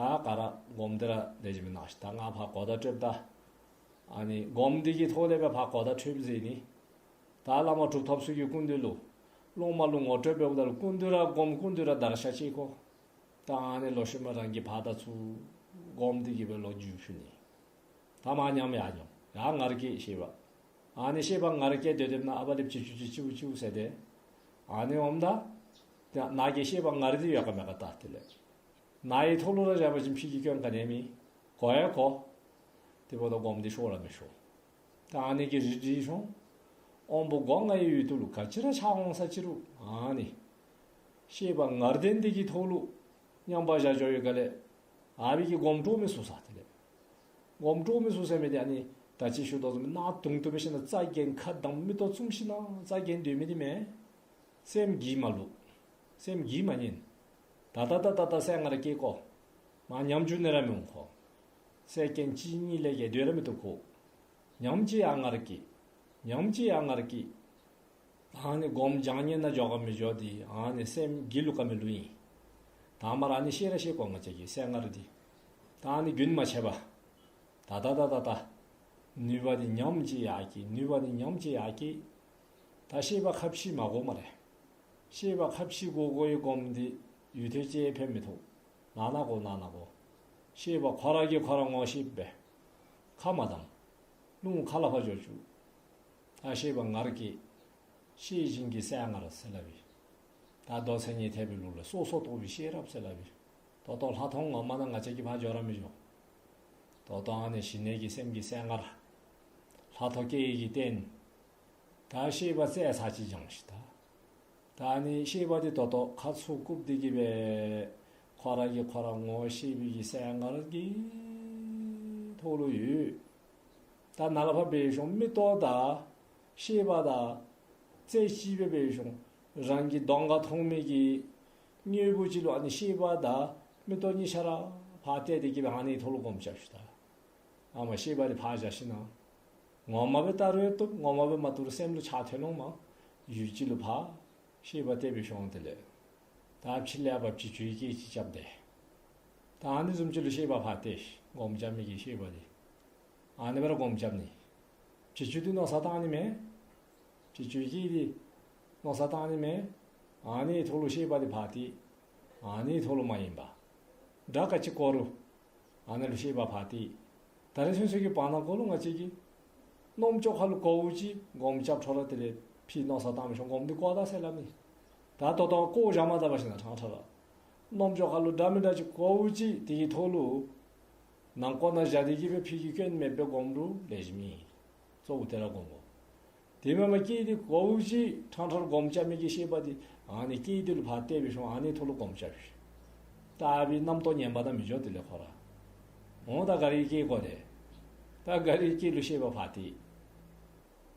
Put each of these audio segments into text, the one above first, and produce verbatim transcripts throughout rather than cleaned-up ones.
ད་ག་ར་སྒོམ་འདི་ར་དེ་བཞིན་མེན་ན་ཤིག། ད་ང་ཕར་གོ་བརྡ་སྤྲོདཔ་ད། ཨ་ནི་སྒོམ་འདི་གི་ཐོག་ལས་སྦེ་ཕར་གོ་བརྡ་སྤྲོད་ཟེར་ནི། ད་བླ་མ་གྲུབ་ཐོབ་ཚུ་གི་སྐུ་མདུན་ལུ་སློབ་མ་ལུ་ངོ་སྤྲོད་འབདཝ་ད་ལུ་སྐུ་མདུན་ར་སྒོམ་སྐུ་མདུན་ར་བརྡར་ཤ་ཅིག་གོ། ད་ཨ་ནི་ལོག་ཤུལ་མ་རང་གི་ཕར་དང་ཚུར་སྒོམ་འདི་གིས་སྦེ་ལོག་འཇུ་ཕུལ་ནི། ད་མར་ཉམས་ཡར་འགྱོ། ཡར་ངར་སྐྱེད་ཤེས་པ། ཨ་ནི་ཤེས་པ་ངར་སྐྱེད་སྡོད་སྡོདཔ་ད་ཨ་པ་ལེབ་ཅིག་ཅུ་ཅིག་ཅིའུ་ཅིའུ་ཟེར་ཏེ། ཨ་ནི་འོངམ་ད། ད་ནཱ་གི་ཤེས་པ་ངར་འདི་ཡོད་ག་མེད་ག་བལྟ་དེ་ལས། ནཱ་གི་ཐོག་ལུ་ར་བཞག་པ་ཅིན་ཕྱི་གི་སྐྱོན་ག་ནི་ཡང་མེད། གོ་ཡང་གོ། དེ་འབདཝ་ད་སྒོམ་འདི་ཤོར་ར་མི་ཤོར། ད་ཨ་ནི་གི་རིགས་འདི་ཤོང་། དབང་པོ་སྒོ་ལྔའི་ཡུལ་དུ་ལུ་ག་ཅི་ར་འཆར་འོང་ས་ཅི་རུང་ཨ་ནི་ཤེས་པ་ངར་ལྡན་འདི་གི་ཐོག་ལུ་མཉམ་པར་བཞག་འགྱོ་ཡོད་ག་ལས། ཨ་ཕི་གི་སྒོམ་སྤྲོ་མི་ཚུགས་ས་དེ་ལས། སྒོམ་སྤྲོ་མི་ཚུགས་ཟེར་མི་འདི་ཨ་ནི་ད་ཅི་ཞུ་དོ་བཟུམ་སྦེ་གནག་དུང་དུ་སྦེ་ཞིནམ་ལས་རྩ་འགེངས་ཁ་གདངས་མིག་ཏོ་བཙུམ་ཞིནམ་ལས་རྩ་འགེངས་སྡོད་མི་འདི་མེན། སེམས་འགྱིང་མ་བླུག། སེམས་འགྱིང་མ་ཉན། ད་ད་ད་ད་ད་སེམས་ངར་སྐྱེད་དགོ། མར་ཉམས་འགྱུར་ནི་ར་མི་འོང་ཁོ། སེམས་ཀྱང་གཅིག་གཉིས་ལས་བརྒལ་སྡོད་ར་མི་བཏུབ་ཁོ། ཉམས་ཅིག་ཡར་ངར་སྐྱེད། ཉམས་ཅིག་ཡར་ངར་སྐྱེད། ཨ་ནི་སྒོམ་སྦྱང་ཉན་ན་འགྱོ་ག་མི་འགྱོ་འདི་ཨ་ནི་སེམས་འགྱིང་ལུགས་ག་མི་ལུགས་ཨིན། དང་པ་ར་ཨ་ནི་ཤེས་ར་ཤེས་དགོ་ང་བཅས་ཀྱིས་སེམས་ངར་འདི། ད་ཨ་ནི་རྒྱུན་མ་ཆད་པར། ད་ད་ད་ད་ད། ནུས་པ་འདི་ཉམས་ཅིག་ཡར་སྐྱེད། ནུས་པ་འདི་ཉམས་ཅིག་ཡར་སྐྱེད། ད་ཤེས་པ་ཁ་ཕྱེ་མ་དགོ་སྨ་རེ། ཤེས་པ་ཁ་ཕྱེ་དགོ་དགོ་པའི་སྒོམ་འདི་ཡུན་ཐུང་ཅིག་ཕན་མི་ཐོགས། ནང་ན་དགོ་ནང་ན་དགོ། ཤེས་པ་ཁོ་ར་གིས་ཁོ་ར་ངོ་ཤེས་པས། ཁ་མ་གདངས། རླུང་ཁ་ལ་ཕར་འགྱོ་བཅུག། ད་ཤེས་པ་ངར་སྐྱེད། ཤེས་བཞིན་གྱི་སེམས་ངར་ཟེར་སླབ་ཨིན། ད་མདོ་མཚན་ཉིད་ཐེག་པའི་ལུགས་ལས་སོ་སོར་རྟོག་པའི་ཤེས་རབ་ཟེར་སླབ་ཨིན། ད་ལྟོ་ལྷག་མཐོང་ངོ་མ་ནང་ང་བཅས་ཀྱིས་ཕར་འགྱོ་ར་མི་འགྱོ། ད་ལྟོ་ཨ་ནི་ཞི་གནས་ཀྱི་སེམས་ཀྱི་སེམས་ངར། ལྷག་མཐོང་སྐྱེ་ཡི་གི་རྟེན། ད་ཤེས་པ་རྩལ་ཚར་གཅིག་སྦྱངས་ཤིག་ད། ད་ཨ་ནི་ཤེས་པ་འདི་ད་ལྟོ་ཁ་ཚུར་བཀུག་སྟེ་གི་སྦེ་ཁོ་ར་གིས་ཁོ་ར་ངོ་ཤེས་པའི་གི་སེམས་ངར་གྱི་ཐོག་ལུ་ཡོད། ད་ནཱ་ལས་ཕར་འབད་ཤོང་མིག་ཏོ་དང་ཤེས་པ་དང་རྩལ་གཅིག་སྦེ་འབད་ཤོང་། རང་གི་གདོང་ཁར་མཐོང་མི་གི་དངོས་པོ་ཅིག་ལུ་ཨ་ནི་ཤེས་པ་དང་མིག་ཏོ་གཉིས་ཆ་ར་ཕར་གཏད་དེ་གི་སྦེ་ཨ་ནི་ཐོག་ལུ་སྒོམ་རྐྱབ་ཤིག་ད། ཨ་མ་ཤེས་པ་འདི་ཕར་བཞག་ཞིནམ་ལས་ངོ་མ་སྦེ་བལྟ་རུང་བཏུབ། ངོ་མ་སྦེ་མ་བལྟ་རུང་སེམས་ལུ་ཆ་ཐོན་ལོང་མ། ཡུལ་ཅིག་ལུ་ཕར་ཤེས་པ་གཏད་སྦེ་ཤོང་། དེ་ལས་ད་ཕྱི་ལས་ཕར་ཕྱི་འགྱུར་གྱི་སྐད་ཅིག་རྐྱབ་སྟེ། ད་ཨ་ནི་བཟུམ་ཅིག་ལུ་ཤེས་པ་ཕར་གཏད་ཤིག། སྒོམ་རྐྱབ་མི་གི་ཤེས་པ་འདི་ཨ་ནི་སྦེ་ར་སྒོམ་རྐྱབ་ནི། ཕྱི་འགྱུར་འདི་མནོ་བསམ་བཏང་ནི་མེན། ཕྱི་འགྱུར་གྱི་འདི་མནོ་བསམ་བཏང་ནི་མེན། ཨ་ནི་ཐོག་ལུ་ཤེས་པ་འདི་ཕར་གཏད། ཨ་ནི་ཐོག་ལུ་མ་ཡེངས་པར་སྒྲ་ག་ཅི་གོ་རུང་ཨ་ནི་ལུ་ཤེས་པ་ཕར་གཏད། ད་རིས་སོ་སོ་གི་བར་ན་གོ་ལུ་ང་བཅས་ཀྱིས་རྣམ་ཅོ་ཁ་ལུ་གོཝ་ཅིག་སྒོམ་རྐྱབ་འཕྲོ་ར་དེ་ལས་ཕྱི་མནོ་བསམ་བཏང་མི་ཤོང་། སྒོམ་འདི་གོ་ད་ཟེར་སླབ་ནི། ད་ད་ལྟོ་བཀོ་བཞག་མ་ད་པ་ཞིག་ན་ཕྲང་ཕྲང་ར་རྣམ་ཅོ་ཁ་ལུ་འདྲ་མི་འདྲ་ཅིག་གོཝ་ཅིག་དེ་གི་ཐོག་ལུ་ནང་ཁོག་ནང་བཞག་སྟེ་གི་སྦེ་ཕྱི་གི་སྐྱོན་མེདཔ་སྦེ་སྒོམ་རུང་ལེགས་ཤོམ་ཨིན། གཙོ་བོ་དེ་ར་སྒོམ་དགོ། དེ་མེན་པར་སྐད་འདི་གོཝ་ཅིག་ཕྲང་ཕྲང་སྒོམ་རྐྱབ་མི་གི་ཤེས་པ་འདི་ཨ་ནི་སྐད་འདི་ལུ་ཕར་གཏད་སྦེ་ཤོང་། ཨ་ནི་ཐོག་ལུ་སྒོམ་རྐྱབ་ཤིག། ད་ཨ་ཕི་རྣམ་རྟོག་ངན་པ་དང་མི་འགྱོ། དེ་ལས་ཁོ་ར་འོང་། ད་ག་ར་གི་སྐད་གོ་དེ། ད་ག་ར་གི་སྐད་ལུ་ཤེས་པ་ཕར་གཏད།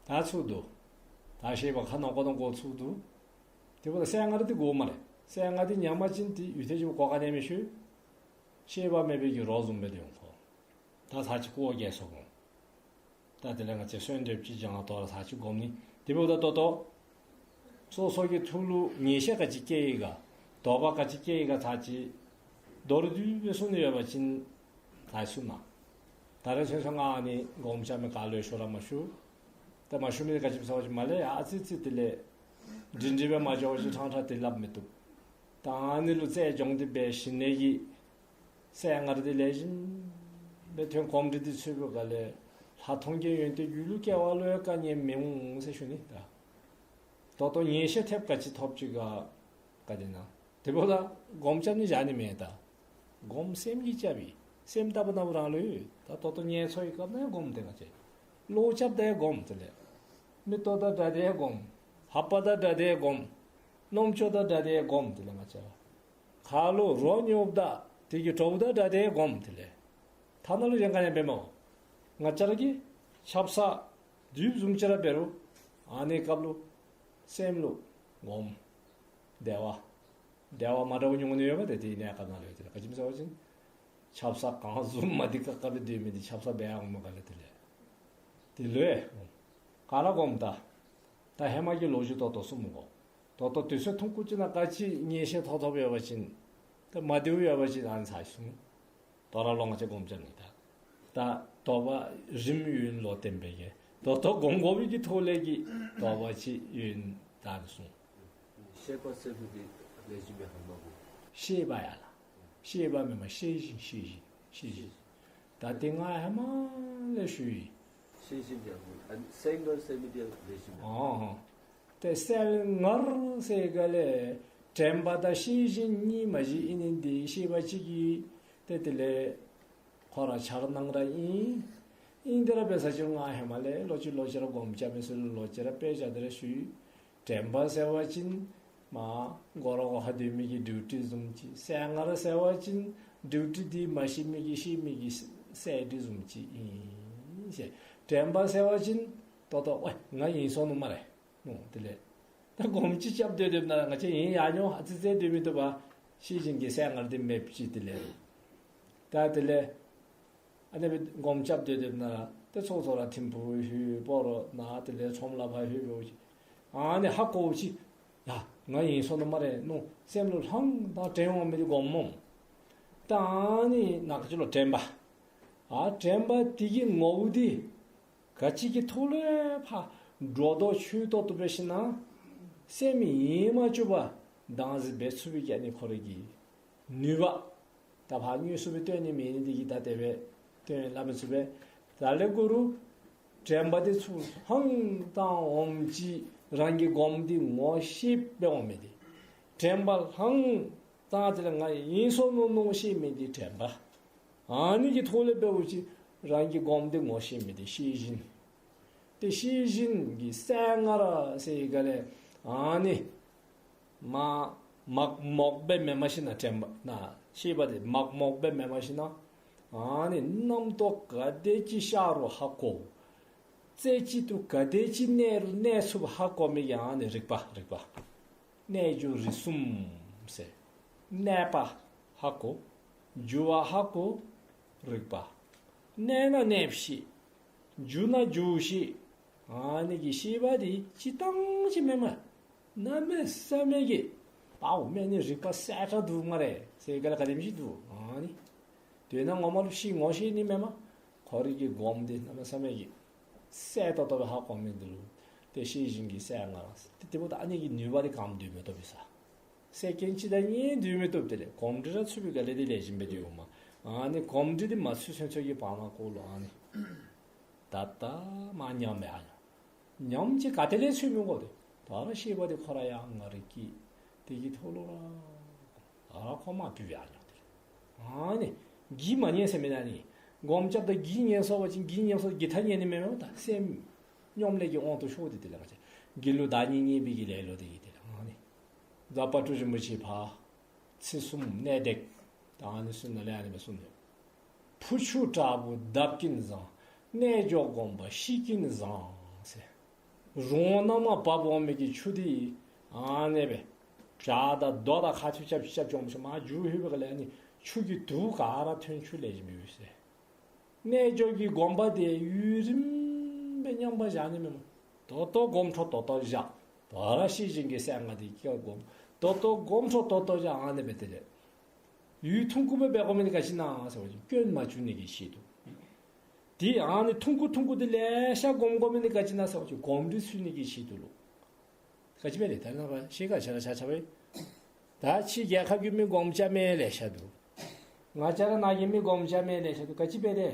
ད་ཚུར་བསྡུ། ད་ཤེས་པ་ཁ་ནང་ཁོག་ནང་གོ་ཚུར་བསྡུ། དེ་འབདཝ་ད་སེམས་ངར་འདི་གོཝ་སྨ་རེ། སེམས་ངར་འདི་ཉམས་པ་ཅིན་ཏེ་ཡུན་ཐུང་ཅིག་གོ་ག་ནི་མི་ཤེས། ཤེས་པ་མེད་པའི་གི་རོ་བཟུམ་སྦེ་སྡོད་འོང་ཁོ། ད་ཚར་གཅིག་གོ་རྒྱས་སོ་འོང་། ད་དེ་ལས་ང་བཅས་གསོལ་འདེབས་ཅིག་སྦྱང་དོ་ར་ཚར་གཅིག་སྒོམ་ནི། དེ་འབདཝ་ད་ད་ལྟོ་སོ་སོ་གི་ཐུགས་ལུ་ངེས་ཤེས་ག་ཅི་སྐྱེ་ཡི་ག། དོགས་པ་ག་ཅི་སྐྱེ་ཡི་ག་ཚར་གཅིག་མདོར་བསྡུས་སྦེ་གསུང་ནི་ཡོད་པ་ཅིན་ད་གསུང་གནང་། ད་རིས་སོ་སོ་ང་ཨ་ནི་སྒོམ་རྐྱབ་མི་ག་ལུ་ཞུ་ར་མ་ཞུ། ད་མ་ཞུ་མི་ག་ཅི་སྨོ་ཟེར་བ་ཅིན་མར་ལས་ཡར་ཨ་ཙི་ཙི་དེ་ལས་སྒྲིང་སྒྲི་སྦེ་མ་འགྱོ་བ་ཅིན་ཕྲང་ཕྲང་དེ་སླབ་མི་བཏུབ། ད་ཨ་ནི་ལུ་རྩལ་སྦྱོང་སྟེ་སྦེ་ཞི་གནས་ཀྱི་སེམས་ངར་འདི་ལེགས་ཤོམ་སྦེ་ཐོན། གོམས་འདྲིས་འདི་ཚུད་པའི་སྒང་ལས་ལྷག་མཐོང་གི་ཡོན་ཏན་རྒྱུད་ལུ་སྐྱེ་བ་ལུ་ཡང་དཀའ་ངལ་མི་འོང་ཟེར་ཞུ་ནི། ད་ད་ལྟོ་ངེས་ཤེས་ཐེབས་ག་ཅི་ཐོབ་ཅི་ག་ག་དེ་ན། དེ་འབདཝ་ད་སྒོམ་རྐྱབ་ནི་བཞག་ནི་མེད་ད། སྒོམ་སེམས་ཀྱིས་རྐྱབ་ཨིན། སེམས་ལྟ་བུ་ན་བུ་རང་ལུ་ཡོད། ད་ད་ལྟོ་ངལ་འཚོ་བའི་སྐབས་ནང་ཡང་སྒོམ་དེ་ང་བཅས། གློ་རྐྱབ་ད་ཡང་སྒོམ་དེ་ལས། མིག་ཏོ་དང་སྒྲ་དེ་ཡང་སྒོམ། ལྷ་པ་དང་སྒྲ་དེ་ཡང་སྒོམ། རྣམ་ཅོ་དང་སྒྲ་དེ་ཡང་སྒོམ་དེ་ལས་ང་བཅས། ཁ་ལུ་རོ་སྙོབ་ད་དེ་གི་གྲོགས་དང་སྒྲ་དེ་ཡང་སྒོམ་དེ་ལས། ཐ་ན་ལུ་ཡང་ག་ནི་འབད་མ་འོང་། ང་བཅས་ར་གི་ཆབ་གསང་དུས་བཟུམ་ཅིག་ར་འབད་རུང་ཨ་ནི་སྐབས་ལུ་སེམས་ལུ་སྒོམ། བདེ་བ། བདེ་བ་མ་འདྲཝ་མྱོང་ནི་ཡོད་པ་དེ་དེ་གནས་སྐབས་ནང་ལུ་ཡོད། དེ་ལས་ག་ཅི་སྨོ་ཟེར་བ་ཅིན་ཆབ་གསང་གང་བཟུམ་མ་བདེ་ཁག་ཁ་སྦེ་སྡོད་མི་འདི་ཆབ་གསང་འབད་ཡར་འོང་མི་ག་ལས་དེ་ལས། དེ་ལུ་ག་ར་སྒོམ་ད། ད་ཧེ་མ་གི་ལོ་རྒྱུས་ད་ལྟོ་གསུང་མི་དགོ། ད་ལྟོ་དུས་ཚོད་ཐུང་ཀུ་ཅིག་ནང་ག་ཅི་ངེས་ཤེས་ཐོབ་ཐོབ་ཡོད་པ་ཅིན་ད་མ་བདེཝ་ཡོད་པ་ཅིན་ཨ་ནི་ཚར་གསུང་། དོ་རུང་ང་བཅས་སྒོམ་རྐྱབ་ནི་ད། ད་དོགས་པ་རིམ་ཡོད་ལོ་བསྟན་པའི་གི་ད་ལྟོ་སྒོམ་དགོ་པའི་གི་ཐོག་ལས་ཀྱི་དོགས་པ་ཅིག་ཡོད་ད་ནི་གསུངས། ཤེས་པ་ཟེར་བའི་གི་ལས་ཀྱི་མེད་ཧ་མ་གོ། ཤེས་པ་ཡ་ལ། ཤེས་པ་མེན་མ་ཤེས་བཞིན་ཤེས་བཞིན་ཤེས་བཞིན། ད་དེ་ང་ཧ་མ་ལས་ཞུ་ཡི། ཤེས་བཞིན་ཡ་གོ། ཨ་གསལ་ངར་ཟེར་མི་དེ་ལས་ཀྱི་མེད། ཨོ་ཧོ། ཏེ་གསལ་ངར་ཟེར་ག་ལས་དྲན་པ་དང་ཤེས་བཞིན་གཉིས་མ་གཞི་ཨིན་ནི་འདི་ཤེས་པ་གཅིག་གིས་ཏེ་དེ་ལས་ཁོ་ར་འཆར་སྣང་ར་ཨིན། ཨིན་དེ་ར་འབད་ས་ཅིག་ང་ཧེ་མ་ལས་ལོག་ཅི་ལོག་ཅི་ར་སྒོམ་རྐྱབ་མི་ཚུ་ལོག་ཅི་ར་དཔེ་ཆ་དེ་ར་ཞུ་ཡི། དྲན་པ་ཟེར་བ་ཅིན་མ་མགོ་ར་མགོ་ཁ་སྡོད་མི་གི་ཌིའུ་ཊི་བཟུམ་ཅིག། གསལ་ངར་ཟེར་བ་ཅིན་ཌིའུ་ཊི་འདི་མ་ཤེས་མི་གི་ཤེས་མི་གི་གསལ་འདི་བཟུམ་ཅིག་ཨིན་ཟེར། དྲན་པ་ཟེར་བ་ཅིན་ཏོག་ཏོ་ཝའི་ང་ཨིན་སོང་ནུག་སྨ་རེ། ནོ་དེ་ལས་ད་སྒོམ་ཅིག་རྐྱབ་སྡོད་སྡོདཔ་ན་ང་བཅས་ཨིན་ཡར་འགྱོ་ཨ་ཙི་ཙི་སྡོད་མི་བཏུབ་པས། ཤེས་བཞིན་གྱི་གསལ་ངར་འདི་མེདཔ་ཅིག་དེ་ལས། ད་དེ་ལས་ཨ་ནི་སྦེ་སྒོམ་རྐྱབ་སྡོད་སྡོདཔ་ན་ཏེ་ཚོགས་ཚོགས་ར་ཐིམ་ཕུག་ལྷོད་སྤོ་རོ་ནང་དེ་ལས་ཚོམ་ལ་ཕར་ལྷོད་འབདཝ་ཅིག། ཨ་ནི་ཧ་གོཝ་ཅིག། ཡ་ང་ཨིན་སོང་ནུག་སྨ་རེ་ནོ་སེམས་ལུ་ལྷང་དང་དྲན་འོང་མི་འདི་སྒོམ་སྨོ། ད་ཨ་ནི་ནང་ག་ཅི་ལོ་དྲན་པ། ཨ་དྲན་པ་འདི་གི་ངོ་བོ་འདི་ག་ཅི་གི་ཐོག་ལས་ཕར་འགྱོ་དོ་ཆོད་དོ་བཏུབ་པས་ཟེར་ན། སེམས་ཡེངས་མ་བཅུག་པར་བདག་འཛིན་འབད་ཚུགས་པའི་གི་ཨ་ནི་ཁོ་རའི་གི་ནུས་པ། ད་ཕར་དངོས་སུ་སྦེ་སྟོན་ནི་མེད་ནི་འདི་གིས་ད་དེ་སྦེ་སྟོན་སླབ་མི་ཚུགས་པས། ད་ལས་གུ་རུ་དྲན་པ་འདི་ཚུར་ལྷང་དང་འོངམ་ཅིག་རང་གི་སྒོམ་འདི་ངོ་ཤེསཔ་སྦེ་འོང་མི་འདི། དྲན་པ་ལྷང་དང་དེ་ལས་ང་ཨིན་སོང་ནུག་ནོ་ཤེས་མི་འདི་དྲན་པ། ཨ་ནི་གི་ཐོག་ལས་འབདཝ་ཅིག་རང་གི་སྒོམ་འདི་ངོ་ཤེས་མི་འདི་ཤེས་བཞིན། ཏེ་ཤེས་བཞིན་གྱི་གསལ་ངར་ཟེར་ག་ལས་ཨ་ནི་མ་མག་མོག་སྦེ་མེནམ་ཞིན་ན་དྲན་པ་ན་ཤེས་པ་འདི་མག་མོག་སྦེ་མེནམ་ཞིན་ན་ཨ་ནི་རྣམ་རྟོག་ག་དེ་ཅིག་ཤར་རུང་ཧ་གོ། རྩེ་གཅིག་ཏུ་ག་དེ་ཅིག་གནས་རུང་གནས་ཚུགསཔ་ཧ་གོ་མི་གི་ཨ་ནི་རིག་པ་རིག་པ། གནས་འགྱུ་རིག་གསུམ་ཟེར། གནས་པ་ཧ་གོ། འགྱུ་བ་ཧ་གོ། རིག་པ། གནས་ན་གནསཔ་ཤེས། འགྱུ་ན་འགྱུཝ་ཤེས། ཨ་ནི་གི་ཤེས་པ་འདི་སྤྱིར་བཏང་ཅིག་མེན་མས། གནམ་མེད་ས་མེད་ཀྱི་པའོ་མེན་ནི་རིག་པ་གསལ་དྲགས་འདུག་སྨ་རེ་ཟེར་ག་ལས་ག་དེམ་ཅིག་འདུག། ཨ་ནི་དོན་ངོ་མ་ལུ་ཤེས་ངོ་ཤེས་ནི་མེན་མས། ཁོ་རའི་གི་སྒོམ་འདི་གནམ་མེད་ས་མེད་ཀྱི་གསལ་ཏོག་ཏོ་སྦེ་ཧ་གོ་མི་འདི་ལུ་ཏེ་ཤེས་བཞིན་གྱི་གསལ་ངར་ཟེར། ཏེ་དེ་འབདཝ་ད་ཨ་ནི་གི་ནུས་པ་འདི་ག་ནི་སྡོད་མི་བཏུབ་པས་ཟེར། སེ་ཀེནཌ་གཅིག་དང་གཉིས་སྡོད་མི་བཏུབ། དེ་ལས་གོམས་འདྲིས་ར་ཚུད་པའི་ག་ལས་འདི་ལེགས་ཤོམ་སྦེ་སྡོད་འོང་མས། ཨ་ནི་གོམས་འདྲིས་འདི་མ་ཚུད་ཚུན་ཚོད་ཀྱི་བར་ན་ཁོ་ལུ་ཨ་ནི་ད་ལྟ་མ་ཉམས་པས་ཨ་ཉོ། ཉམས་ཅིག་ག་ཏེ་ལས་ཚུད་མི་དགོ་སྟེ། ད་ར་ཤེས་པ་འདི་ཁོ་ར་ཡར་ངར་གྱིས་དེ་གི་ཐོག་ལུ་ར་ད་ར་ཁོ་མ་བཏུབ་པས་ཨ་ཉོ་དེ་ལས། ཨ་ནི་གྱིས་མ་ཉན་ཟེར་མི་ད་ནི་སྒོམ་རྐྱབ་ད་གྱིས་ཉན་སོང་པ་ཅིན་གྱིས་ཉན་སོང་གྱི་ཐ་ཉན་ནི་མེན་མས། ད་སེམས་སྙོམས་ལས་ཀྱི་དབང་དུ་ཤོར་ཏེ་དེ་ལས་ང་བཅས་གྱིས་ལུ་བདག་ཉིད་བརྙས་པའི་གི་ལེ་ལོ་དེ་གིས་དེ་ལས་ཨ་ནི་རྫ་དཔལ་སྤྲུལ་རིན་པོ་ཆེ་ཕར་ཚིགས་གསུམ་གནད་བརྡེག་ད་ཨ་ནི་ཚུ་ནང་ལས་ཨ་ནི་སྦེ་གསུངས་ནུག། ཕུ་ཆུ་དྲག་པོ་བརྡབ་ཀྱིན་བཟང་། རྣལ་འབྱོར་སྒོམ་པ་བཤིག་ཀྱིན་བཟང་ཟེར། རོང་ནང་མར་བབས་འོང་མི་གི་ཆུ་འདི་ཨ་ནི་སྦེ་བྱག་དང་རྡོ་དང་ཁ་ཐུག་རྐྱབ་རྐྱབ་འགྱོ་མི་ཆུ་མར་འགྱོ་ལྷོད་པའི་ག་ལས་ཨ་ནི་ཆུ་གི་དུག་ག་ར་ཐོན་ཆུ་ལེགས་ཤོམ་ཡོད་ཟེར། རྣལ་འབྱོར་གྱི་སྒོམ་པ་འདི་ཡུན་རིངམོ་སྦེ་མཉམ་པར་བཞག་ནི་མེན་མས། ད་ལྟོ་སྒོམ་འཕྲོ་ད་ལྟོ་བཞག། ད་ར་ཤེས་བཞིན་གྱི་གསལ་ངར་འདི་ཀྱིས་སྒོམ། ད་ལྟོ་སྒོམ་འཕྲོ་ད་ལྟོ་བཞག། ཨ་ནི་སྦེ་དེ་ལས་ཡུན་ཐུང་ཀུ་སྦེ་འབད་དགོ་མི་འདི་ག་ཅི་ཨིན་ན་ཟེར་བ་ཅིན་སྐྱོན་མ་བྱུང་ནི་གི་ཆེད་དུ། དེ་ཨ་ནི་ཐུང་ཀུ་ཐུང་ཀུ་འདི་ལེ་ཤ་སྒོམ་དགོ་མི་འདི་ག་ཅི་ཨིན་ན་ཟེར་བ་ཅིན་གོམས་འདྲིས་ཚུད་ནི་གི་ཆེད་དུ་ལོ། ག་ཅི་སྦེ་རེ་ད་ནཱ་ཕར་ཤེས་ག་ཆ་ར་ཆ་ཆ་སྦེ། ད་ཕྱི་རྒྱལ་ཁབ་ཀྱི་མི་སྒོམ་རྐྱབ་མི་ལེ་ཤ་འདུག། ང་བཅས་ར་ནཱ་གི་མི་སྒོམ་རྐྱབ་མི་ལེ་ཤ་འདུག། ག་ཅི་སྦེ་རེ།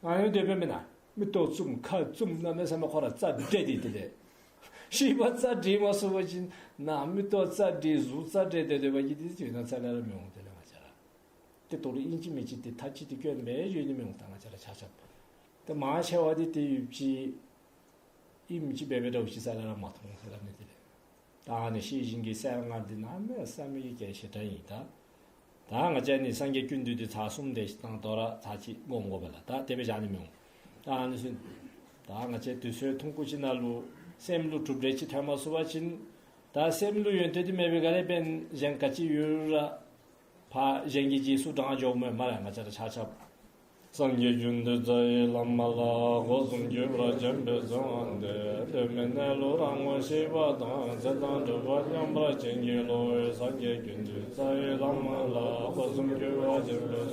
ང་ཡང་དེ་སྦེ་མེན་ན། མིག་ཏོ་བཙུམ་ཁ་བཙུམ་གནམ་མེད་ས་མེད་ཁོ་ར་རྩ་འདྲེས་ཏེ་དེ་ལས་ཤེས་པ་རྩ་འདྲེས་མ་ཚུགས་པ་ཅིན་ནཱ་མིག་ཏོ་རྩ་འདྲེས་གཟུགས་རྩ་འདྲེས་ཏེ་སྡོད་པ་གིས་དེ་ཚུ་ནང་རྩ་ལས་ར་མི་འོང་། དེ་ལས་ང་བཅས་ར་ཏེ་དོ་རུང་ཨིན་ཅི་མིན་ཅི་ཏེ་ཐ་ཅི་ཏེ་སྐྱོན་སྦེ་ཡོད་ནི་མི་འོང་། ད་ང་བཅས་ར་ཆ་ཁྱབ་ཏེ་མང་ཆེ་བ་འདི་ཏེ་ཡུདཔ་ཅིག་ཨིནམ་ཅིག་སྦེ་འབད་འདྲཝ་ཅིག་རྩ་ལས་ར་མ་མཐོང་ཟེར་ར་མི་དེ་ལས། ད་ཨ་ནི་ཤེས་བཞིན་གྱི་གསལ་ངར་འདི་གནམ་མེད་ས་མེད་ཀྱི་གལ་ཆེ་དྲགས་ཨིན། ད་ད་ང་བཅས་ནི་སངས་རྒྱས་ཀུན་འདུས་འདི་ཚར་གསུམ་དེ་ཅིག་དང་དོ་རུང་ཚར་གཅིག་སྒོམ་དགོ་པས་ལགས། ད་དེ་སྦེ་བཞག་ནི་མི་འོང་། ད་ཨ་ནི་ཚུ་ད་ང་བཅས་དུས་ཚོད་ཐུང་ཀུ་ཅིག་ནང་ལུ་སེམས་ལུ་གྲུབ་འབྲས་ཅིག་ཐོན་མ་ཚུགས་པ་ཅིན་ད་སེམས་ལུ་ཡོན་ཏན་འདི་མེད་པའི་སྒང་ལས་འབདན་གཞན་ག་ཅི་ཡོད་རུང་ར་ཕར་གཞན་གྱི་རྗེས་སུ་འབྲང་འགྱོཝ་མས་སྨ་རེ། ང་བཅས་ར་ཆ་ཁྱབ། སངས་རྒྱས་ཀུན་འདུས་རྩ་བའི་བླ་མ་ལ། སྒོ་གསུམ་གུས་པར་བྱོན་པའི་གསོལ་བ་འདེབས། གདོད་མའི་གནས་ལུགས་རང་ངོ་ཤེས་པ་དང་། ཚེ་དང་སྒྲིབ་པ་མཉམ་པར་བྱིང་གི་རློབས། སངས་རྒྱས་ཀུན་འདུས་རྩ་བའི་བླ་མ་ལ། སྒོ་གསུམ་གུས་པར་བྱོན་པའི་གསོལ་བ་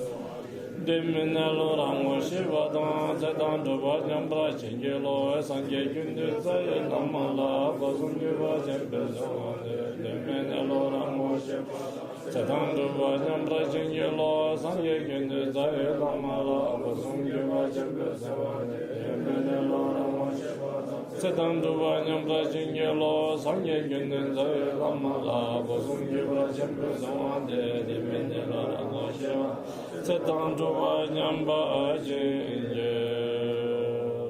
འདེབས། དུས་མིན་གནས་ལུགས་རང་ངོ་ཤེས་པ་དང་། ཚེ་དང་སྒྲུབ་པ་མཉམ་པར་བྱིན་གྱིས་རློབས། སངས་རྒྱས་ཀུན་འདུས་རྩ་བའི་བླ་མ་ལ། སྒོ་གསུམ་གུས་པར་བྱོན་པའི་གསོལ་བ་འདེབས། དུས་མིན་གནས་ལུགས་རང་ངོ་ཤེས་པ་དང་། ཚེ་དང་སྒྲུབ་པ་མཉམ་པར་བྱིན་གྱིས་རློབས། སངས་རྒྱས་ཀུན་འདུས་རྩ་བའི་བླ་མ་ལ། སྒོ་གསུམ་གུས་པར་བྱོན་པའི་གསོལ་བ་འདེབས། དུས་མིན་གནས་ལུགས་རང་ངོ་ཤེས་པ་དང་། ཚེ་དང་སྒྲུབ་པ་མཉམ་པར་བྱིན་གྱིས་རློབས། སངས་རྒྱས་ཀུན་འདུས་རྩ་བའི་བླ་མ་ལ། སྒོ་གསུམ་གུས་པར་བྱོན་པའི་གསོལ་བ་འདེབས། དུས་མིན་གནས་ལུགས་རང་ངོ་ཤེས་པ་དང་། ཚེ་དང་སྒྲུབ་པ་མཉམ་པར་བྱིན་གྱིས་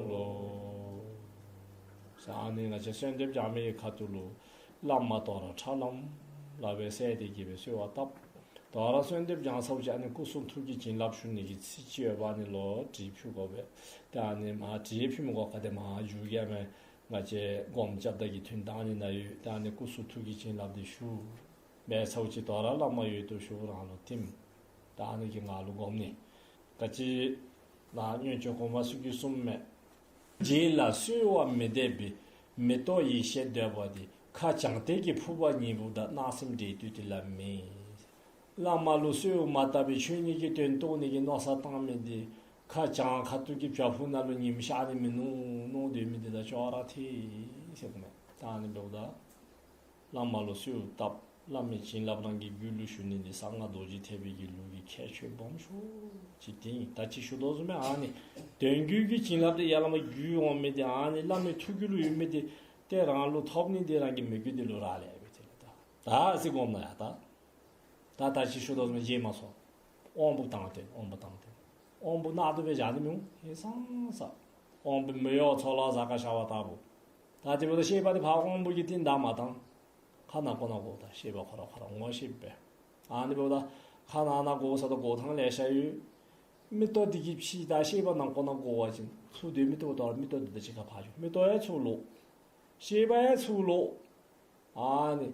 རློབས། ཟེར་ཨ་ནི་ང་བཅས་གསོལ་འདེབས་རྐྱབ་མི་གི་ཁ་ཐུག་ལུ་བླ་མ་དོ་རུང་ཁྲ་ལམ་ལ་སྦེ་གསལ་ཏེ་གི་སྦེ་གསོལ་བ་བཏབ། དོ་རུང་གསོལ་འདེབས་རྐྱབ་ཚརཝ་ཅིག་ཨ་ནི་སྐུ་གསུང་ཐུགས་ཀྱི་བྱིན་རླབས་ཞུ་ནི་གི་ཚིག་ཅིག་ཡོདཔ་ཨ་ནི་ལུ་བྲིས་ཕུལ་དགོ་པས། ཏེ་ཨ་ནི་མར་བྲིས་ཕུལ་མི་དགོ་ཁ་ཏེ་མར་མཇུག་གི་ཨ་མི་ང་བཅས་སྒོམ་རྐྱབ་ད་གི་ཐུན་གཏང་ནི་ནང་ཡོད། ཏེ་ཨ་ནི་སྐུ་གསུང་ཐུགས་ཀྱི་བྱིན་རླབས་འདི་ཞུ། འབད་ཚརཝ་ཅིག་དོ་རུང་བླ་མ་འོད་དུ་ཞུ་རང་ལུ་ཐིམ། ད་ཨ་ནི་གི་ངང་ལུ་སྒོམ་ནི། ག་ཅི་ན་སྔོན་བྱོན་གོང་མ་ཚུ་གིས་གསུངམ་མས། རྗེས་ལ་གསོལ་བ་མི་འདེབས་པའི། མི་རྟོག་ཡེ་ཤེས་འདོད་པ་འདི། ཁ་བྱང་གཏད་ཀྱི་ཕུར་པ་ཉིད་པོ་འདྲ། སྣང་སེམས་འདྲེས་དུས་དེ་ལ་མེད། བླ་མ་ལུ་གསོལ་བ་མ་བཏབ་པའི་ཆོས་ཉིད་ཀྱི་དོན་རྟོགས་ནི་གི་མནོ་བསམ་བཏང་མི་འདི་ཁ་བྱང་ཁ་ཐུག་གི་བྱག་ཕུག་ནང་ལུ་ཉིམ་ཤར་ནི་མིན་ནུག་མནོ་སྡོད་མི་འདི་དང་ཅོག་ར་འཐད་ཟེར་གོ་མས། ད་ཨ་ནི་འབདཝ་ད་བླ་མ་ལུ་གསོལ་བ་བཏབ། བླ་མའི་བྱིན་རླབས་རང་གི་རྒྱུད་ལུ་ཞུགས་ནི་འདི་གསང་སྔགས་རྡོ་རྗེ་ཐེག་པའི་གི་ལུགས་ཀྱི་ཁྱད་ཆོས་སྦོམ་ཤོས་ཅིག་འདི་ཨིན། ད་ཅི་ཞུ་དོ་བཟུམ་སྦེ་ཨ་ནི་དོན་བརྒྱུད་ཀྱི་བྱིན་རླབས་འདི་ཡར་ལས་མར་བརྒྱུད་འོང་མི་འདི་ཨ་ནི་བླ་མའི་ཐུགས་རྒྱུད་ལུ་ཡོད་མི་འདི་ཏེ་རང་ལུ་ཐོབ་ནི་འདི་རང་གི་མོས་གུས་འདི་ལུ་རག་ལས་པས། དེ་ལས་ད་ད་ཨ་ཙི་སྒོམ་ན་ཡ་ད། ད་ད་ཅི་ཞུ་དོ་བཟུམ་སྦེ་རྗེས་མ་སོང་། དབང་པོ་བཏང་སྟེ་དབང་པོ་བཏང་སྟེ་དབང་པོ་ནང་དུ་སྦེ་བཞག་ནི་མི་འོང་། ཧིང་སངས་ས། དབང་པོ་མི་གཡོ་ཚོགས་ལ་གཟའ་སྐར་ཤར་བ་ལྟ་བུ། ད་དེ་འབདཝ་ད་ཤེས་པ་འདི་ཕར་དབང་པོ་གི་རྟིང་བདའ་མ་བཏང་། ཁ་ནང་ཁོག་ནང་དགོ། ད་ཤེས་པ་ཁོ་ར་ཁོ་ར་ངོ་ཤེས་པས། ཨ་ནི་འབདཝ་ད་ཁ་ནང་ན་དགོ་ས་དང་དགོ་ཐངས་ལེ་ཤ་ཡོད། མིག་ཏོ་འདི་གིས་ཕྱེ་ད་ཤེས་པ་ནང་ཁོག་ནང་དགོ་བ་ཅིན་ཚུར་སྡོད་མི་བཏུབ། ད་མིག་ཏོ་འདི་དང་གཅིག་ཁར་ཕར་འགྱོ། མིག་ཏོ་ཡང་ཚུར་ལོག། ཤེས་པ་ཡང་ཚུར་ལོག། ཨ་ནི་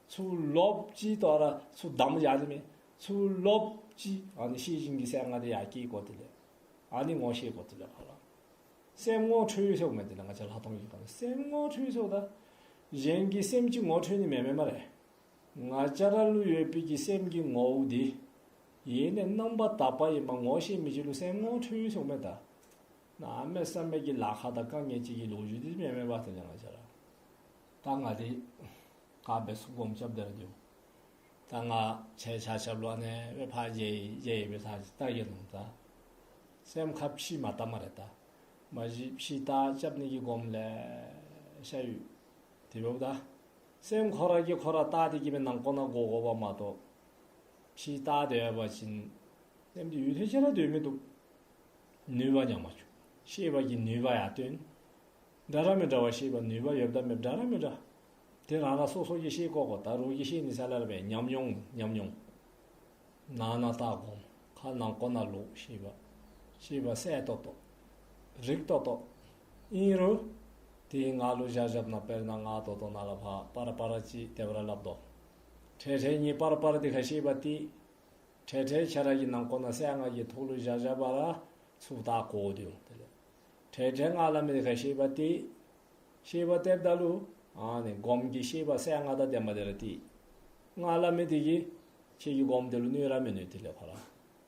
ཚུར་ལོགཔ་ཅིག་དོ་རུང་ཚུར་བསྡམ་བཞག་ནི་མེད། ཚུར་ལོགཔ་ཅིག་ཨ་ནི་ཤེས་བཞིན་གྱི་གསལ་ངང་འདི་ཡར་སྐྱེ་དགོ། དེ་ལས་ཨ་ནི་ངོ་ཤེས་དགོ། དེ་ལས་ཁོ་ར་སེམས་ངོ་འཕྲོད་ཟེརཝ་མས། དེ་ལས་ང་བཅས་ལྷག་མཐོང་གི་སྒང་ལས་སེམས་ངོ་འཕྲོད་ཟེརཝ་ད་གཞན་གྱི་སེམས་ཅིག་ངོ་འཕྲོད་ནི་མེན་མས་སྨ་རེ། ང་བཅས་ར་ལུ་ཡོད་པའི་གི་སེམས་ཀྱི་ངོ་བོ་འདི་ཡེ་ནས་རྣམ་པར་དག་པ་ཨིནམ་ངོ་ཤེས་མི་ཅིག་ལུ་སེམས་ངོ་འཕྲོད་ཟེརཝ་མས། ད་གནམ་མེད་ས་མེད་ཀྱི་ལཱ་ཁག་དང་དཀའ་ངལ་ཅིག་གི་ལོ་རྒྱུས་འདི་མེན་མས་པ། དེ་ལས་ང་བཅས་ར་ད་ང་འདི་ག་འབད་ཚུགས་སྒོམ་རྐྱབ་སྟེ་ར་འདུག། ད་ང་ཆ་ཆ་ཁྱབ་ལུ་ཨ་ནི་སྦེ་ཕར་མཇལ་མཇལ་སྦེ་ཚར་ཅིག་བལྟ་གེ་མནོ་ད། སེམས་ཁར་ཕྱི་མ་བལྟ་སྨ་རེ་ད། མ་གཞི་ཕྱི་བལྟ་རྐྱབ་ནི་གི་སྒོམ་ལེ་ཤ་ཡོད། དེ་འབདཝ་ད་སེམས་ཁོ་ར་གིས་ཁོ་ར་བལྟ་སྟེ་གི་སྦེ་ནང་ཁོག་ནང་དགོ་དགོ་པ་མ་གཏོགས་ཕྱི་བལྟ་སྡོད་པ་ཅིན་སེམས་འདི་ཡུན་ཐུང་ཅིག་ར་སྡོད་མི་བཏུབ། ནུས་པ་ཉམས་པ་བྱུང་། ཤེས་པ་གི་ནུས་པ་ཡར་བཏོན། འདྲ་ར་མི་འདྲ་བ་ཤེས་པ་ནུས་པ་ཡོདཔ་དང་མེདཔ་འདྲ་ར་མི་འདྲ། དེ་རང་རང་སོ་སོ་གིས་ཤེས་དགོ་དགོ། ད་རོགས་ཀྱིས་ཤེས་ནི་ས་ལ་ར་སྦེ་ཉམས་མྱོང་ཉམས་མྱོང་། ནང་ན་བལྟ་སྒོམ། ཁ་ནང་ཁོག་ནང་ལོག་ཤེས་པ། ཤེས་པ་གསལ་ཏོག་ཏོ། རིག་ཏོག་ཏོ། ཨིན་རུང་དེ་ངག་ལུ་བཞག་བཞགཔ་ན་དཔེར་ན་ང་ད་ལྟོ་ནཱ་ལས་ཕར་སྤར་སྤར་ཅིག་དེ་སྦེ་ར་སླབ་དོ། འཕྲལ་འཕྲལ་ངེའི་སྤར་སྤར་འདི་ཁར་ཤེས་པ་གཏད། འཕྲལ་འཕྲལ་ཁྱེད་ར་གི་ནང་ཁོག་ནང་གསལ་ངང་གི་ཐོག་ལུ་བཞག་བཞག་པ་ར་ཚུར་བལྟ་དགོ་དེ་འོང་། དེ་ལས་འཕྲལ་འཕྲལ་ངག་སླབ་མི་འདི་ཁར་ཤེས་པ་གཏད། ཤེས་པ་གཏདཔ་ད་ལུ་ཨ་ནི་སྒོམ་གྱི་ཤེས་པ་གསལ་ངང་དང་ལྡན་པ་དེ་ར་གཏད། ངག་སླབ་མི་འདི་གིས་ཁྱེད་ཀྱི་སྒོམ་དེ་ལུ་གནོད་ར་མི་གནོད། དེ་ལས་ཁོ་ར་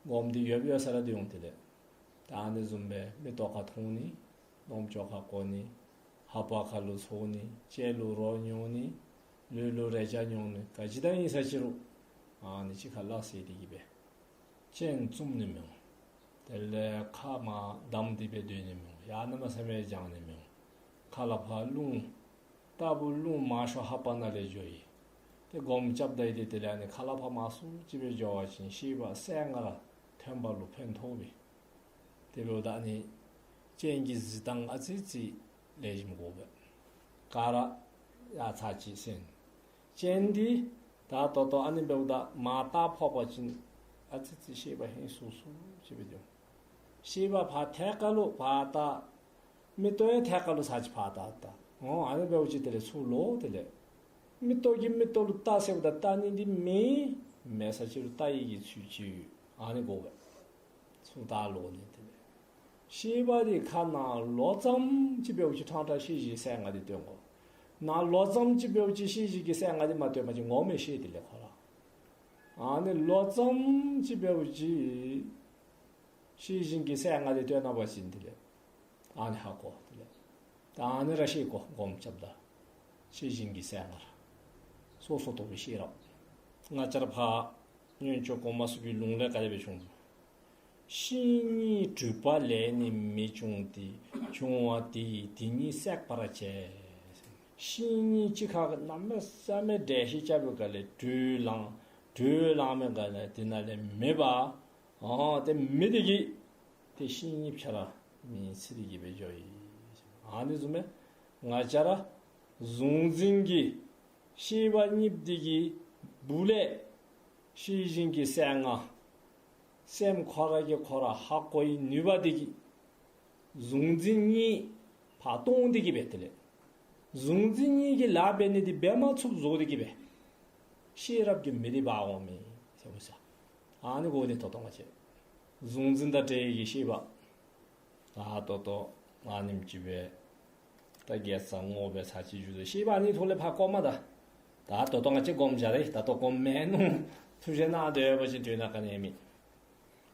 སྒོམ་འདི་ཡོདཔ་ཡོད་ས་ར་དེ་འོང་། དེ་ལས་ད་ཨ་ནི་བཟུམ་སྦེ་མིག་ཏོ་ཁར་མཐོང་ནི། རྣམ་ཅོ་ཁར་གོ་ནི། ལྷ་པ་ཁ་ལུ་ཚོར་ནི། ལྕེ་ལུ་རོ་མྱོང་ནི། ལུས་ལུ་རེག་བྱ་མྱོང་ནི། ག་ཅི་དང་ཨིན་ས་ཅི་རུང་ཨ་ནི་གཅིག་ཁར་སླ་བསྲེ་སྟེ་གི་སྦེ་སྤྱན་བཙུམ་ནི་མི་འོང་། དེ་ལས་ཁ་མར་བསྡམས་ཏེ་སྦེ་སྡོད་ནི་མི་འོང་། ཡར་གནམ་མེད་ས་མེད་བརྐྱང་ནི་མི་འོང་། ཁ་ལས་ཕར་རླུང་ལྟ་བུ་རླུང་མང་ཤོས་ལྷ་པ་ནང་ལས་འགྱོ་ཡི། ཏེ་སྒོམ་རྐྱབ་ད་ཡི་དེ་དེ་ལས་ཨ་ནི་ཁ་ལས་ཕར་མར་སུ་ཅིག་སྦེ་འགྱོ་བ་ཅིན་ཤེས་པ་གསལ་ངང་ར་ཐོན་པ་ལུ་ཕན་ཐོགས་པས། དེ་འབདཝ་ད་ཨ་ནི་སྤྱན་གྱི་གཟིགས་སྟངས་ཨ་ཙི་ཙི་ལེགས་ཤོམ་དགོ་པས། ག་ར་ཡར་ཚར་གཅིག་གསན། སྤྱན་འདི་ད་ད་ལྟོ་ཨ་ནི་འབདཝ་ད་མར་བལྟ་ཕོག་པ་ཅིན་ཨ་ཙི་ཙི་ཤེས་པ་ཧིང་སུ་སུ་ཅིག་སྦེ་འགྱོ། ཤེས་པ་ཕར་ཐད་ཀར་ལུ་ཕར་བལྟ། མིག་ཏོ་ཡང་ཐད་ཀར་ལུ་ཚར་གཅིག་ཕར་བལྟ་བལྟ། འོང་ཨ་ནི་འབདཝ་ཅིག་དེ་ལས་ཚུར་ལོག། དེ་ལས་མིག་ཏོ་གིས་མིག་ཏོ་ལུ་བལྟ་ཟེརཝ་ད་བལྟ་ནི་འདི་མེད། མེད་ས་ཅིག་ལུ་བལྟ་ཡི་གི་ཚུལ་ཅིག་ཨ་ནི་དགོ་པས། ཚུར་བལྟ་ལོག་ནི་དེ་ལས་ཤེས་པ་འདི་ཁ་ནང་ལོག་ཙམ་ཅིག་འབདཝ་ཅིག་ཕྲང་ཕྲང་ཤེས་བཞིན་གསལ་ངང་འདི་སྟོན་དགོ། ནང་ལོག་ཙམ་ཅིག་འབདཝ་ཅིག་ཤེས་བཞིན་གྱི་གསལ་ངང་འདི་མ་སྟོན་པ་ཅིན་ངོ་མི་ཤེས། དེ་ལས་ཁོ་ར་ཨ་ནི་ལོག་ཙམ་ཅིག་འབདཝ་ཅིག་ ཤེས་བཞིན་གྱི་སྲས་ལྔ་དེ་སྟོན་གནང་བ་ཅིན་དེ་ལས་ཨ་ནི་ཧ་གོ། དེ་ལས་ད་ཨ་ནི་ར་ཤེས་དགོ། སྒོམ་རྐྱབ་ད་ཤེས་བཞིན་གྱི་སྲས་ལྔ་ར་སོ་སོར་རྟོག་པའི་ཤེས་རབ། ང་བཅས་ར་ཕར་སྔོན་ཆད་གོང་མ་ཚུ་གི་ལུང་ལས་ག་དེ་སྦེ་བྱུང་། ཤིང་གཉིས་འཁྲུལ་པ་ལས་ནི་མེ་བྱུང་སྟེ། བྱུང་བ་དེ་ཡིས་དེ་གཉིས་སྲེག་པར་བྱེད། ཤིང་གཉིས་གཅིག་ཁར་གནམ་མེད་ས་མེད་འདྲེས་ཤིང་རྐྱབ་པའི་སྒང་ལས་དྲོད་ལངས། དྲོད་ལངས་པའི་སྒང་ལས་དེ་ནང་ལས་མེ་འབར། ཨ་དེ་མེ་དེ་གིས་དེ་ཤིང་གཉིས་ཆ་ར་མེ་འཚིག་སྟེ་གི་སྦེ་འགྱོ་ཡི། ཨ་ནི་བཟུམ་སྦེ་ང་བཅས་ར་གཟུང་འཛིན་གྱི་ཤེས་པ་གཉིས་དེ་གི་སྦུག་ལས་ཤེས་བཞིན་གྱི་སྲས་ལྔ་སེམས་ཁོ་ར་གིས་ཁོ་ར་ཧ་གོ་བའི་ནུས་པ་དེ་གིས་གཟུང་འཛིན་གཉིས་ཕར་སྟོང་སྟེ་གི་སྦེ་དེ་ལས་གཟུང་འཛིན་གཉིས་ཀྱིས་ལཱ་འབད་ནི་དེ་འབད་མ་ཚུགསཔ་བཟོ་སྟེ་གི་སྦེ་ཤེས་རབ་ཀྱི་མེ་དེ་འབར་འོང་མི་ཟེར་མི་ས། ཨ་ནི་གོ་ནི་ད་ལྟོ་ང་བཅས་གཟུང་འཛིན་དང་བྲལ་བའི་ཤེས་པ། ད་ད་ལྟོ་ཨ་ནེམ་ཅིག་སྦེ་ད་དགེ་རྩ་བསྔོ་བའི་ཚར་གཅིག་མཇུག་ཏུ་ཤེས་པ་ཨ་ནི་ཐོག་ལས་ཕར་སྐོར་མ་ད། ད་ད་ལྟོ་ང་བཅས་སྒོམ་རྐྱབ་རེ། ད་ལྟོ་སྒོམ་མེན་ནུག། ཐུགས་རྗེ་གནང་སྡོད་པ་ཅིན་དོན་དག་ག་ནི་མེད།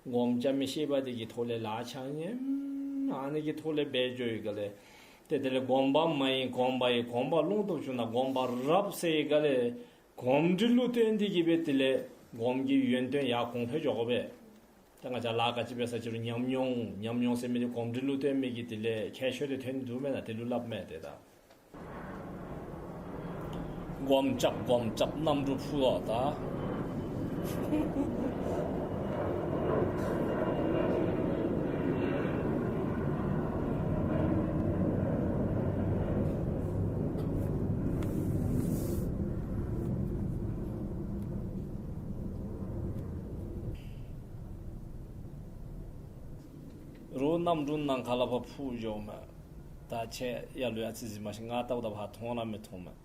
སྒོམ་རྐྱབ་མི་ཤེས་པ་དེ་གི་ཐོག་ལས་ལཱ་ཆ་མཉམ་ཨ་ནི་གི་ཐོག་ལས་འབད་འགྱོ་བའི་སྒང་ལས་ཏེ་དེ་ལས་སྒོམ་པ་མ་ཡེངས་སྒོམ་པ་ཡེངས། སྒོམ་པ་ལུང་སྟོབས་ཆུང་ན་སྒོམ་པ་རབ་ཟེར་བའི་སྒང་ལས་གོམས་འདྲིས་ལུ་བརྟེན་ཏེ་གི་སྦེ་དེ་ལས་སྒོམ་གྱི་ཡོན་ཏན་ཡར་གོང་འཕེལ་འགྱོ་དགོ་པས། ད་ང་བཅས་ལཱ་ག་ཅི་འབད་ས་ཅི་རུང་ཉམས་མྱོང་ཉམས་མྱོང་ཟེར་མི་དེ་གོམས་འདྲིས་ལུ་བརྟེན་མི་གི་དེ་ལས་ཁྱད་ཆོས་དེ་ཐོན་འདུག་མེན་ན། དེ་ལུ་སླབ་མས་ཏེ་ད། སྒོམ་རྐྱབ་སྒོམ་རྐྱབ་གནམ་གྲུ་འཕུར་ལོ་ད། རོགས་གནམ་གྲུ་ནང་ཁ་ལས་ཕར་འཕུར་འགྱོཝ་མས། ད་ཁྱེད་ཡར་ལུ་ཡར་ཙི་ཙི་མ་ཤེས། ང་ལྟཝ་ད་ཕར་མཐོང་ར་མི་མཐོང་མས།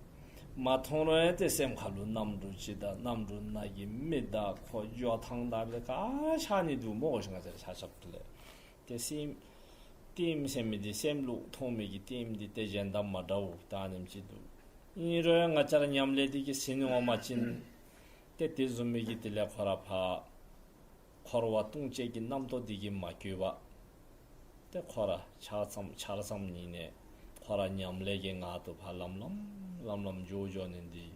མ་མཐོང་རུང་ཡང་ཏེ་སེམས་ཁ་ལུ་གནམ་གྲུ་ཅིག་དང་གནམ་གྲུ་ནང་གི་མི་དང་ཁོ་འགྱོ་ཐངས་དང་ལས་ཀ་ཆ་ནི་འདུག་སྨོ་གོ་ཤིག། ང་བཅས་ཆ་ཁྱབ་ལས་ཏེ་སེམས་ལྟདམོ་ཟེར་མི་འདི་སེམས་ལུ་མཐོང་མི་གི་ལྟདམོ་འདི་ཏེ་གཞན་དང་མ་འདྲཝ་ད་ཨ་ནེམ་ཅིག་འདུག། ཨིན་རུང་ཡང་ང་བཅས་ར་ཉམས་ལེན་འདི་གིས་ཟིན་འོང་པ་ཅིན་ཏེ་དེ་བཟུམ་མའི་གི་དེ་ལས་ཁོ་ར་ཕར་འཁོར་བ་ལྟུང་བྱེད་ཀྱི་རྣམ་རྟོག་འདི་གིས་མ་བསྐྱོད་པར་ཏེ་ཁོ་ར་ཆ་ཙམ་ཆ་ཙམ་ཉིད་ནས་ཁོ་ར་ཉམས་ལེན་གྱི་ངང་དུ་ཕར་ལམ་ལམ་ལམ་ལམ་འགྱོ་འགྱོ་ནི་འདི་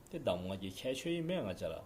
ཏེ་གདམས་ངག་གི་ཁྱད་ཆོས་ཨིན་མས། ང་བཅས་ར་